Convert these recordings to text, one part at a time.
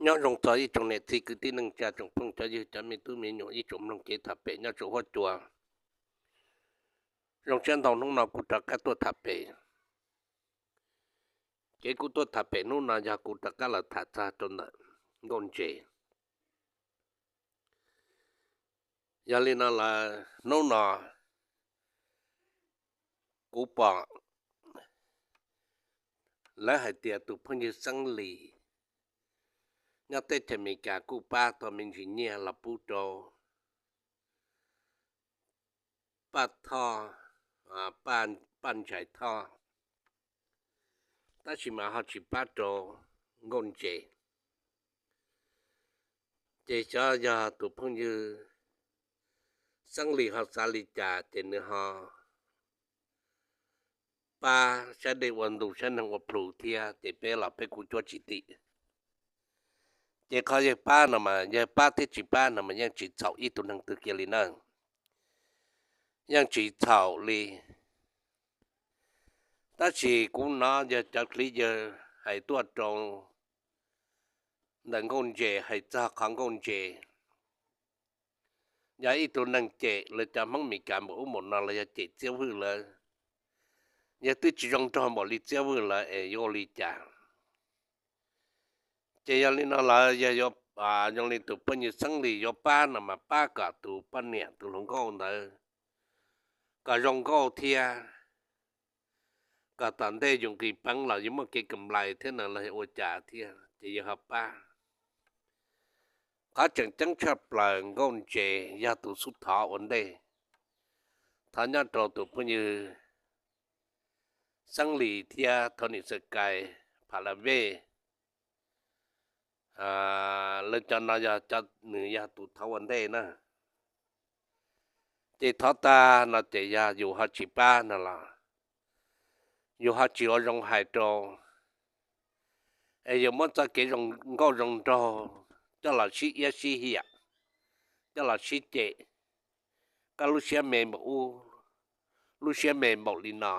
Nyob zoo txog ib tsoom niam txiv kwv tij neej tsa, tsoom phooj cov ywg, cov me tub me nyuam, ib tsoom mloog kev tham pem nyob rau huab cua. Zoo siab ntau hnub no kuv rov qab tuaj tham pem. Kev kuv tuaj tham pem hnub no yog kuv rov qab los tham txog rau ntawm nkauj ntses. Yog li no lawm, hnub no kuv pom lawv hais tias tus phooj ywg Xeeb Lis nyob teb chaws Amelikas kuj pab tau me ntsis nyiaj los pub rau Paj Thoj, Paj Ntsais Thoj, tab sis mas ho tsis pab rau nkauj ntses. Ces xyov yog tus phooj ywg Xeeb Lis ho xav li cas ces nws ho pab sab dej ua ntu sab neeg ua plhu thiab, ces peb los peb kuj cuab tsis tim. Ces qhov yawg pab no mas, yawg pab thiab tsis pab no mas yeej tsis txhaum ib tug neeg twg kiag li na. Yeej tsis txhaum li. Tab sis kuv hnov yog cov clip yawg hais tuaj rau ntawm nkauj ntses, hais txog qhov nkauj ntses yog ib tug neeg cem lawv cov Hmoob Amelikas npaum ub npaum no los yog cem Txiaj Vwj lawm. Yog twb tsis zoo nraug npaum li Txiaj Vwj lawm es yuav ua li cas? Ces yog li no lawm, yog yuav, zoo li tus phooj ywg Xeeb Lis yuav pab no mas pab kom tus poj niam tus hluas nkauj ntawd kom zoo nkauj thiab, kom tom ntej yus nqis peev los yus muaj kev kam lais thiab no los ua cas thiab, ces yawg ho pab. Qhov tseem ceeb tshaj plaws nkauj ntses yog tus xub thov ua ntej, thov nyob rau tus phooj ywg Xeeb Lis thiab Thoj Nim Xav Kais Pham Las Vej. Lawv cov no yog cov, nws yog tus thov ua ntej na. Ces thov tag no ces yog yus ho tsis pab no los yus ho tsis ua zoo hais rau, es yus muab txoj kev zoo nkauj zoo nraug coj los sib iab sib hiam, coj los sib cem, koj lub siab me npaum ub, lub siab me npaum li no.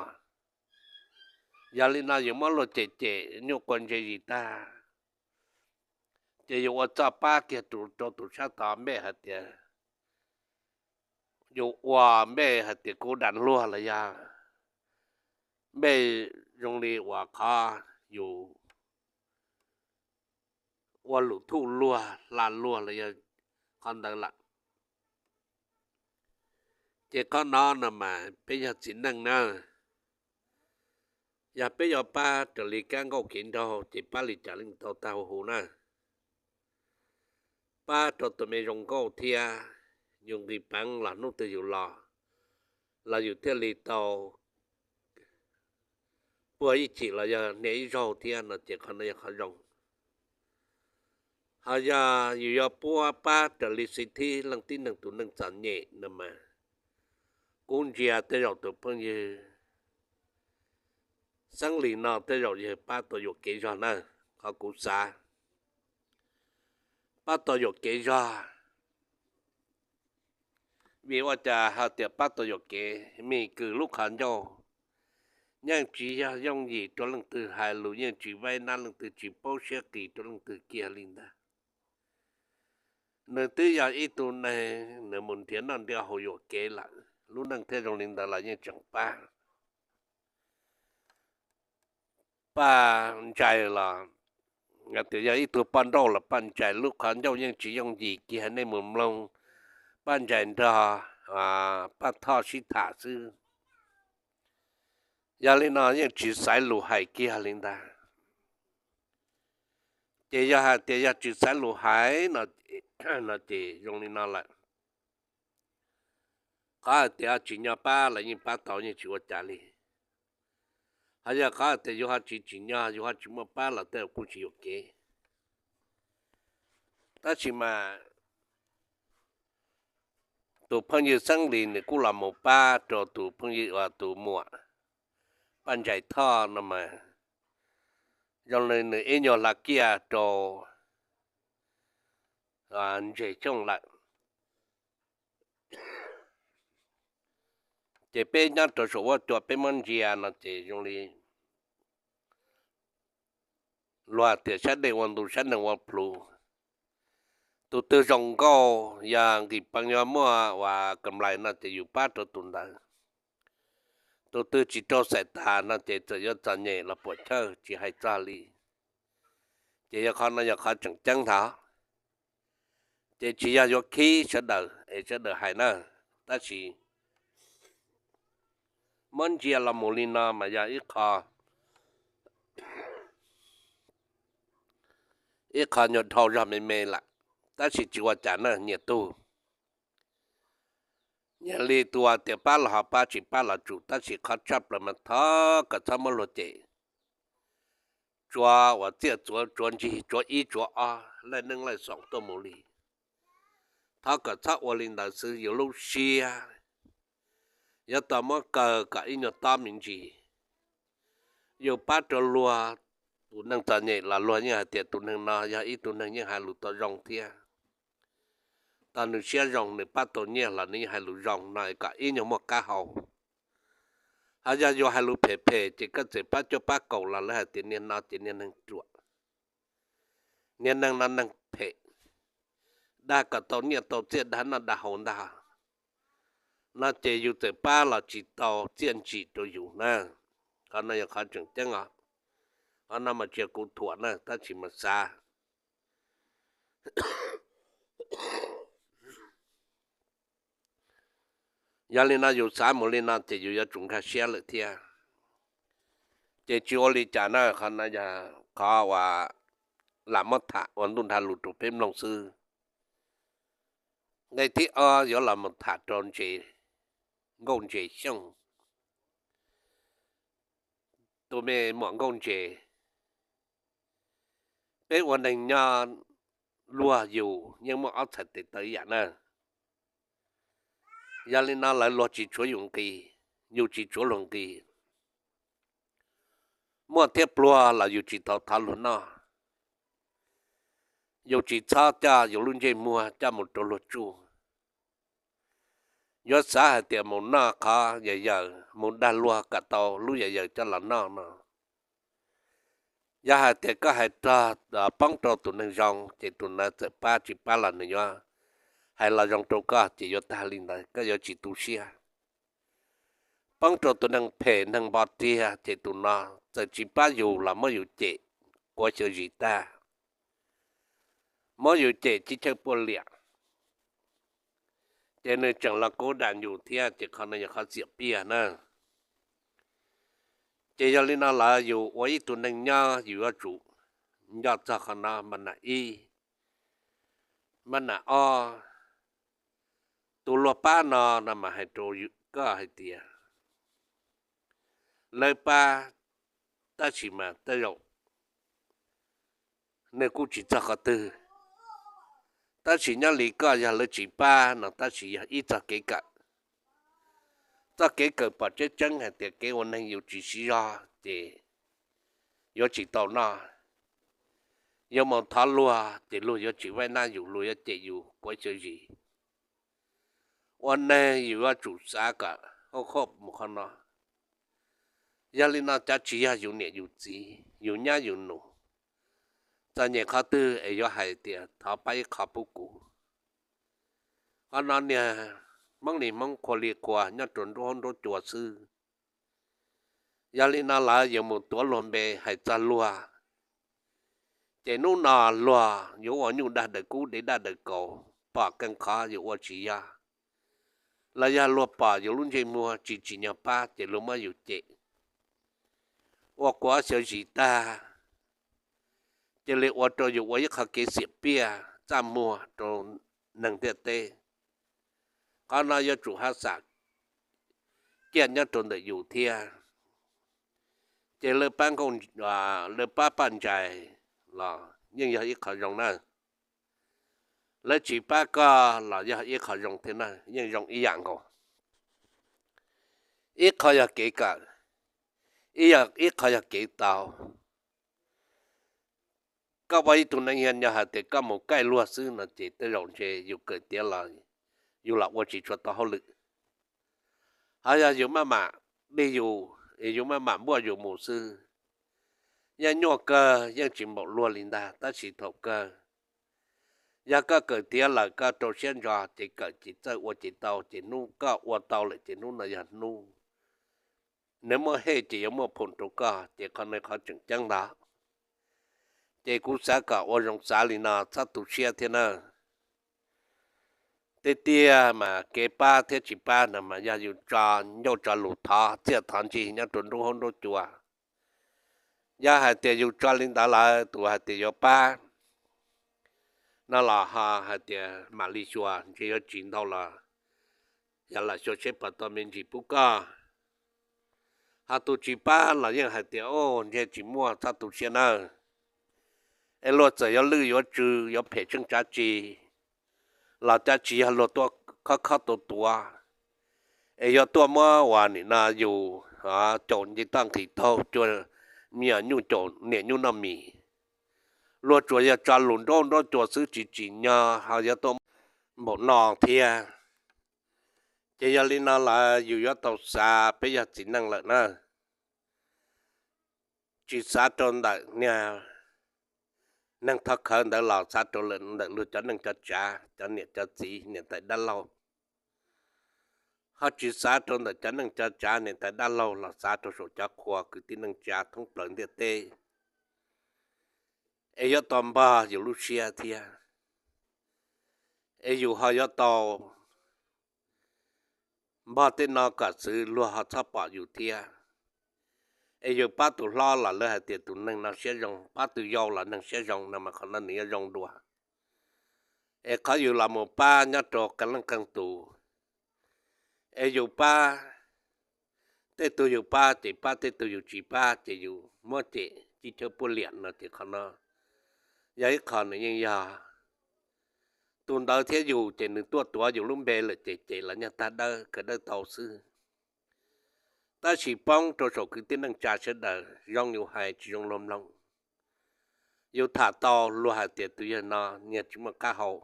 Yog li no yus muab luag cem cem nyuaj quav ntse zis tag, ces yus ua txoj pab kiag rau tus sab tod npej hais tias, yus ua npej hais tias kuv dam luag los yog npej zoo li uas qhov yus ua lus thuj luag hla luag los yog qhov ntawd lawm. Ces qhov no no mas peb yog txiv neej na, yog peb yuav pab raws li kab nkauj kev nraug ces pab li cas los tau tag huv huv na. Pab rau tus me zoo nkauj thiab, yus nqis peev los hnub twg yus los, los yus thiaj li tau puag ib chim los yog hnia ib zaug thiab no ces qhov no yog qhov zoo. Ho yog yus yuav puab pab raws li xiv thib leej tib neeg tus neeg txom nyem no mas, kuv ntsia tej zaum tus phooj ywg Xeeb Lis no tej zaum yawg pab tau yuam kev zog na, qhov kuv xav, pab tau yuam kev zog. Vim ua cas hais tias pab tau yuam kev? Mim kws lub qhov ncauj yeej tsis yog yooj yim rau leej twg hais lus, yeej tsis vaib nab leej twg, tsis paub siab qis rau leej twg kiag li ntag. Nws twb yog ib tug neeg nws mus nrhiav noj nrhiav haus yuam kev lawm, lub neej thiaj zoo li ntawd los yeej tseem pab. Paj Ntsais los, tias yog ib tug poj nrauj los Paj Ntsais lub qhov ncauj yeej tsis yooj yim kiag, nej mus mloog Paj Ntsais nrog Paj Thoj sib tham xwb. Yog li no yeej tsis xaiv lus hais kiag li ntag. Ces yog hais tias yog tsis xaiv lus hais no ces zoo li no lawm. Qhov hais tias tsim nyog pab los yeej pab tau, yeej tsis ua cas li. Ho yog qhov hais tias yus ho tsis tsim nyog, yus ho tsis muaj pab los tej zaum kuj tsis yuam kev. Tab sis mas tus phooj ywg Xeeb Lis nws kuj los mus pab rau tus phooj ywg uas tus muam Paj Ntsais Thoj no mas, zoo li nws ib nyuag hla kiaj rau Ntses Xyooj lawm. Ces peb nyob rau saum huab cua peb muab ntsia no ces zoo li luag tias sab dej ua ntu sab neeg ua plhu. Tus twg zoo nkauj yog nqis peev yuav muaj uas kam lais no ces yus pab rau tus ntawd. Tus twg tsis raug xaim tas no ces txawm yuav txom nyem los puam chawj tsis hais txog li. Ces yog qhov no yog qhov tseem ceeb ntag. Ces tsis yog yuav khib sawv daws es sawv daws hais na, tab sis muab ntsia los mus li no mas yog ib qho, ib qho nyuag dhau zog me me lawm, tab sis tsis ua cas na nyias tug. Yog li tus uas tias pab los ho pab, tsis pab los tsum, tab sis qhov tshaj plaws mas thov kom txhob muab luag cem. Tsuav uas txiaj tsuav tsuav ntsig tsuav ib tsuav ob, laij neej laij xoom tuaj mus li. Thov kom txhob ua li ntawd xwb, yus lub siab yuav tau muab kaw kom ib nyuag tob me ntsis. Yus pab rau luag, tus neeg txom nyem los luag yeej hais tias tus neeg no yog ib tug neeg yeej hais lus tau zoo thiab. Tau nws siab zoo nws pab tau nyiaj los nws yeej hais lus zoo no es kom ib nyuag muaj qab hau. Ho yog yus hais lus phem phem ces koj txawm pab cuaj pab kaum los lawv hais tias niag no ces niag neeg ruam, niag neeg no neeg phem, dag kom tau nyiaj tau txiaj dag noj dag haus ntag. No ces yus txawm pab los tsis tau txiaj ntsim rau yus na. Qhov no yog qhov tseem ceeb os. Qhov no mas tsis yog kuv thuam na, tab sis mas xav. Yog li no yus xav mus li no ces yus yuav tsum nkag siab lawm thiab. Ces tsis ua li cas na, qhov no yog qhov uas lam muab tham ua ntuj nrha lus rau peb mloog xwb. Nqe thib ob yuav los mus tham rau ntses, nkauj ntses Xyooj. Tus me muam nkauj ntses, peb ua neeg nyob luag yus yeej muaj ob txhais tes taw ib yam na. Yog li no lawv luag tsis tshuav yus nqi, yus tsis tshuav luag nqi. Muaj thiab pluag los yus tsis tau thov luag noj. Yus tsis txhob coj yus lub ntsej muag coj mus rau luag tsuj. Yuav xav hais tias mus noj qhov yam yawm, mus dag luag kom tau lub yam yawm coj los noj no, yog hais tias koj hais rog poob rau tus neeg zoo ces tus ntawd txawm pab tsis pab los nws yuav hais los zoo rau koj ces yuav tag li ntawd, koj yuav tsis tu siab. Poob rau tus neeg phem neeg npo riag ces tus no txawm tsis pab yus los muab yus cem quav xyaw zis tag, muab yus cem cib chaw puaj liam, ces nws tseem los kub dam yus thiab, ces qhov no yog qhov txiam piaj na. Ces yog li no lawm yus ua ib tug neeg nyob yus yuav tsum nco txog qhov no mas naj ib. Mas naj ob, tus luag pab no no mas hais rau koj hais tias lawv pab, tab sis mas tej zaum nws kuj tsis txog qhov twg. Tab sis nyob li koj yog lawv tsis pab no tab sis yog ib txog kev kawm. Txoj kev kawm pom tseeb tseeb hais tias kev ua neeg yus tsis siv zog ces yuav tsis tau noj. Yuav mus thov luag ces luag yuav tsis vaib nab yus, luag yuav cem yus quav xyaw zis. Ua neeg yus yuav tsum xav kom hauj hauj mus qhov no. Yog li no cov tsis yog yus niam yus txiv, yus nyab yus nus, txom nyem qhov twg es yuav hais tias thov pab ib qho pub kuv. Qhov no niag Hmoob li Hmoob, qhua li qhua, nyob rau nruab hauv nruab cua xwb. Yog li no lawm yuav mus tuav luag npe hais txog luag, ces hnub no luag yuav ua nyuj dag daws kub, dev dag daws kaus, pom keeb qhov yuav ua tsis yog. Los yog luag pom yus lub ntsej muag tsis tsim nyog pab ces luag muab yus cem, ua quav xyaw zis tag, cia li ua rau yus ua ib qho kev xiam piaj txaj muag rau neeg ntiaj teb. Qhov no yuav tsum haj xam kiaj nyob rau ntawm yus thiab. Ces lawv pab nkauj, lawv pab Paj Ntsais los yeej yog ib qho zoo na. Lawv tsis pab koj los yog ib qho zoo thiab na, yeej zoo ib yam nkaus. Ib qho yog kev kawm, ib, ib qho yog kev tau. Koj ua ib tug neeg yog nyob hais tias koj mus kaij luag xwb no ces tej zaum ntshe yus kawm tiav los yus los ua tsis tshua tau hauj lwm. Ho yog yus maj mam dig yus, yus maj mam npuaj yus mus xwb, yeej nyuaj kawg, yeej tsis npaum luag li ntag, tab sis thaum kawg Yog koj kawm tiav lawm koj rau siab ntso ces kawm ces txawj ua ces tau, ces hnub koj ua tau lawm ces hnub no yog hnub nws muaj hej ces yuav muaj phoom rau koj, ces qhov no qhov tseem ceeb ntag. Ces kuv xav kom ua zoo xav li no txhob tu siab thiab nawb. Tiag tiag mas kev pab thiab tsis pab no mas yog yus tso ncauj tso lus thov txiaj thov ntsig nyob rau nruab huab nruab cua. Yog hais tias yus tso li ntawd lawm tus hais tias yuav pab no los ho hais tias mam li xyuas ntshe yuav tsis ntau los yog lam xyuas seb puas tau me ntsis pub koj. Ho tus tsis pab los yeej hais tias, o, ntshe tsis muaj, txhob tu siab nawb. Es luag txawm yuav lwj yuav tsw yuav phem tseeb tsav tsi los cov tsis yog luag tuaj khob khob tua tuav, es yuav tuaj muab uas nim no yus caum nce toj nqhis taug cua me nyuam nyuj caum niam nyuj noj mis. Luag tsuas yog tso lus nruab nruab cua xwb tsis tsim nyog ho yuav tuaj npaum no thiab. Ces yog li no lawm yus yuav tau xav peb yog txiv neej lawm na, tsis xav rau ntawm niag neeg thov khawv ntawd los xav rau ntawm luag cov neej cov tsav, cov niam cov txiv niam tais dab laug. Ho tsis xav rau ntawm cov neej cov tsav niam tais dab laug los xav rau saum cov qhua kwv tij neej tsa thoob plaws ntiaj teb, es yuav tau npog yus lub siab thiab. Es yus ho yuav tau npog tej no kom xwv luag ho txhob pom yus thiab. Es yus pab tus hlob los lawv hais tias tus neeg no siab zoo, pab tus yau los neeg siab zoo no mas qhov no nws yuav zoo dua. Es qhov yus los mus pab nyob rau qee leej qee tus, es yus pab tej tug yus pab ces pab, tej tug yus tsis pab ces yus muab cem cib chaw puab liam no ces qhov no yog ib qho nws yeej yog tus ntawd thiab yus ces nws tuaj tuav yus lub npe lawm ces cem los nyuag tag dawb kawg dawb tau xwb. Tab sis poob rau saum kwv tij neej tsa sawv daws zoo yus hais tsis zoo luag mloog. Yus tham tau luag hais tias tus yawg no nyiaj tsis muaj qab hau,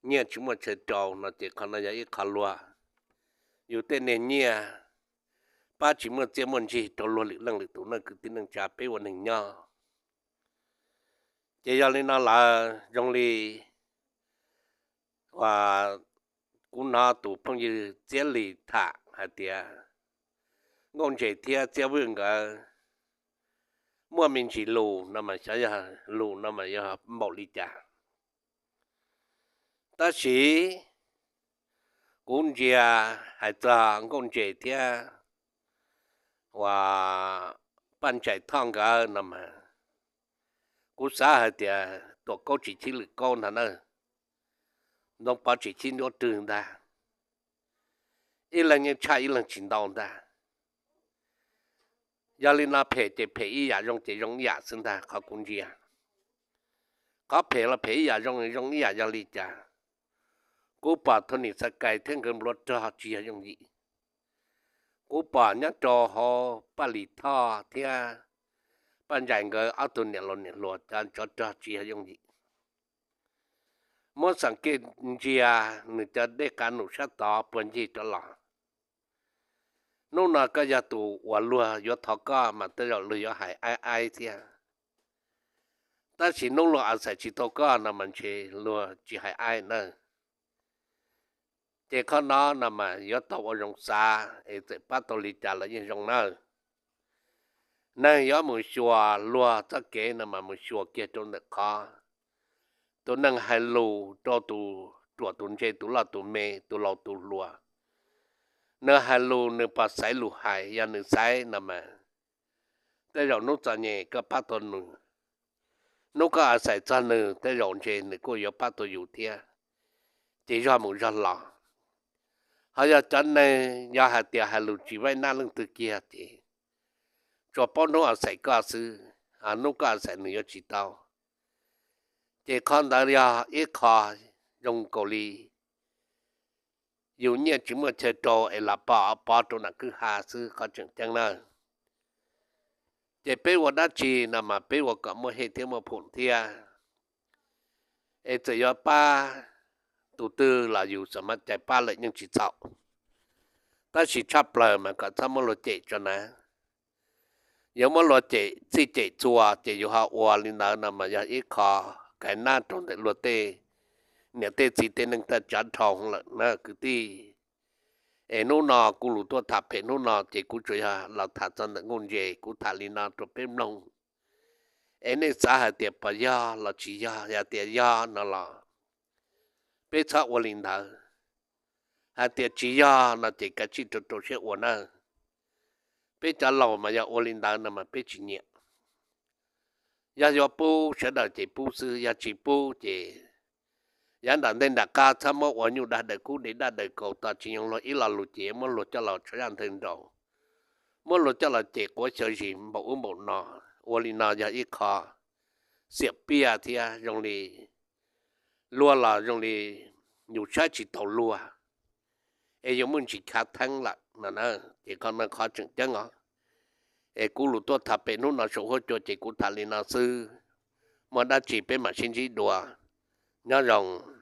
nyiaj tsis muaj chaw rau no ces qhov no yog ib qho luag, yus tej niag nyiaj pab tsis muaj txiaj muaj ntsig rau luag lwm leej lwm tus no kwv tij neej tsa peb ua neeg nyob. Ces yog li no lawm zoo li uas kuv hnov tus phooj ywg Txiab Lis tham hais tias Nkauj Ntses thiab Txiab Vwj nkawd muaj me ntsis lus no mas xyov yog lus no mas yog npaum li cas. Tab sis kuv ntsia hais txog Nkauj Ntses thiab uas Paj Ntsais Thoj nkawd no mas kuv xav hais tias tuam kaub tsis chib lwm kaub ntag na, ntoo pov tsis chib nruab rwg ntag, ib leeg yeej tshaj ib leeg tsis ntau ntag. Yog li no phem ces phem ib yam, zoo ces zoo ib yam xwb ntag qhov kuv ntsia. Qhov phem los phem ib yam, zoo zoo ib yam yog li cas? Kuv pom Thoj Nis Xav Kais thiab nkawd npluav rog tsis yog yooj yim. Kuv pom nyob rau hauv Paj Lis Thoj thiab Paj Ntsais nkawd ob tug niam laus niam hluas cov tsov rog tsis yog yooj yim. Muab xeem kej ntsia nws cov dej qav num sab tod puag ncig rov los. Hnub no koj yog tus uas luag yuav thov koj mas tej zaum luag yuav hais aib aib thiab. Tab sis hnub luag a xais tsis tau koj no mas ntshe luag tsis hais aib na. Ces qhov no no mas yuav tau ua zoo xav es txawm pab tau li cas los yeej zoo nawb. Neeg yuav mus xyuas luag txoj kev no mas mus xyuas kiag rau ntawm qhov tus neeg hais lus rau tus ruam tus ntse, tus loj tus me, tus laus tus hluas. Nws hais lus nws puas xaiv lus hais, yog nws xaiv no mas tej zaum hnub txom nyem koj pab tau nws, hnub koj a xais txog nws tej zaum ntshe nws kuj yuav pab tau yus thiab. Ces zog mus zog los. Ho yog cov neeg yog hais tias hais lus tsis vaij nab leej twg kiag ces tsuas paub hnub a xais koj xwb, hnub koj a xais nws yuav tsis tau. Ces qhov ntawd yog ib qho zoo nkaus li yus nyiaj tsis muaj chaw rau es lam pov pov rau nram kwj ha xwb qhov tseem ceeb na. Ces peb ua dab tsi no mas peb ua kom muaj hej thiab muaj phoom thiab. Es txawm yuav pab tus twg los yus xam maj cai pab lawm yeej tsis txhaum. Tab sis tshaj plaws mas kom txhob muab luag cem tso na. Yuav muab luag cem txhij cem txhua ces yus ho ua li ntawd no mas yog ib qho kais nab rau ntawm luag tej niam tej txiv tej neej tej tsav dhau lawm na kwv tij. Es hnub no kuv lus tuaj tham pem hnub no ces kuv tsuas yog los tham txog ntawm Nkauj Ntses, kuv tham li no rau peb mloog. Es nej xav hais tias puas yog los tsis yog, yog tias yog no los peb txhob ua li ntawd. Hais tias tsis yog no ces kav tsij rau rau siab ua nawb. Peb cov laus mas yog ua li ntawd no mas peb tsis nyiam. Yog yuav pub sawv daws ces pub xwb, yog tsis pub ces yav nram ntej nram qab txhob muab ua nyuj dag daws kub, dev dag daws kaus, tos tsis yoo luag ib lo lus ces muab luag coj los tso zaj nthawv nraud, muab luag coj los cem quav xyaw zis npaum ub npaum no. Ua li no yog ib qho xiam piaj thiab zoo li luag los zoo li yus saib tsis taus luag, es yuav muaj ntsis khav theeb lawm no na. Ces qhov no qhov tseem ceeb os. Es kuv lus tuaj tham pem hnub no saum huab cua ces kuv tham li no xwb. Muaj dab tsi peb mam sib ntsib dua. Nyob zoo.